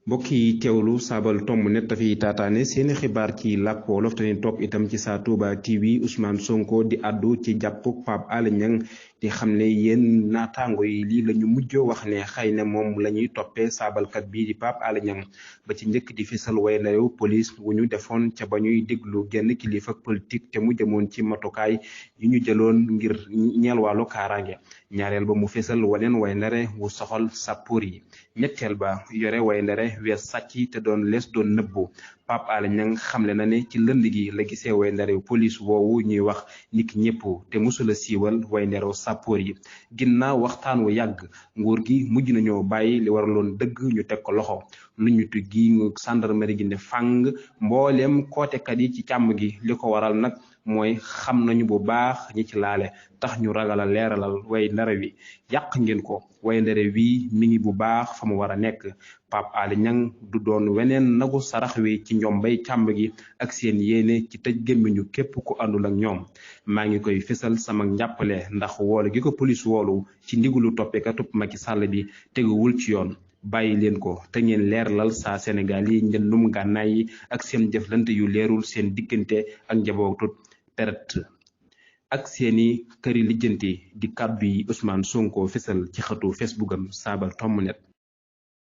mbokk yi teewlu saabal tomb net dafay taataane seeni xibaar ci làkk wolof te ni topp itam ci Sa Touba TV. Ousmane Sonko di àddu ci jàpp Pape Alé Niang di xam ne yéen naataango yi lii la ñu mujj wax ne xëy na moom la ñuy toppee saabalkat bii di Pape Alé Niang ba ci njëkk di fisal way ndarew police wu ñu defoon ca ba ñuy déglu genn kilifa politique te mu jëmoon ci matukaay yu ñu jëloon ngir ñeel wàllu kaaraange. ñaareel ba mu fisal waneen way ndare wu soxal sàppoor yi. ñetteel ba yore way ndare wees sàcc te doon lees doon nëbbu. Pape Alé Niang xamle na ne ci lënd gi la gisee way ndarew police woowu ñuy wax nit ñëpp te musula siiwal way ndarew sàppoor yi. ginnaaw waxtaan wu yàgg nguur gi mujj nañoo bàyyi li waraloon dëgg ñu teg ko loxo. lu ñu gi gendarmerie gi ne fàng mbooleem kootekat yi ci càmm gi li ko waral nag mooy xam nañu bu baax ñi ci laale tax ñu ragal a leeralal way ndare wi. yàq ngeen ko way ndare wi mi ngi bu baax fa mu war a nekk. Pape Alé Niang du doon weneen nagu sarax wi ci njombay càmb gi ak seen yéene ci tëj gémmiñu képp ku àndul ak ñoom. maa ngi koy fésal sama njàppale ndax woolu gi ko police woolu ci ndigalu toppekatub Macky Sall bi teguwul ci yoon. bàyyi leen ko te ngeen leeralal saa Sénégal yi njëndum gànnaay yi ak seen jëflante yu leerul seen diggante ak njabootu perte ak seeni këri lijjanti di kàddu yi Ousmane Sonko fésal ci xëtu Facebook am saabal tomb net.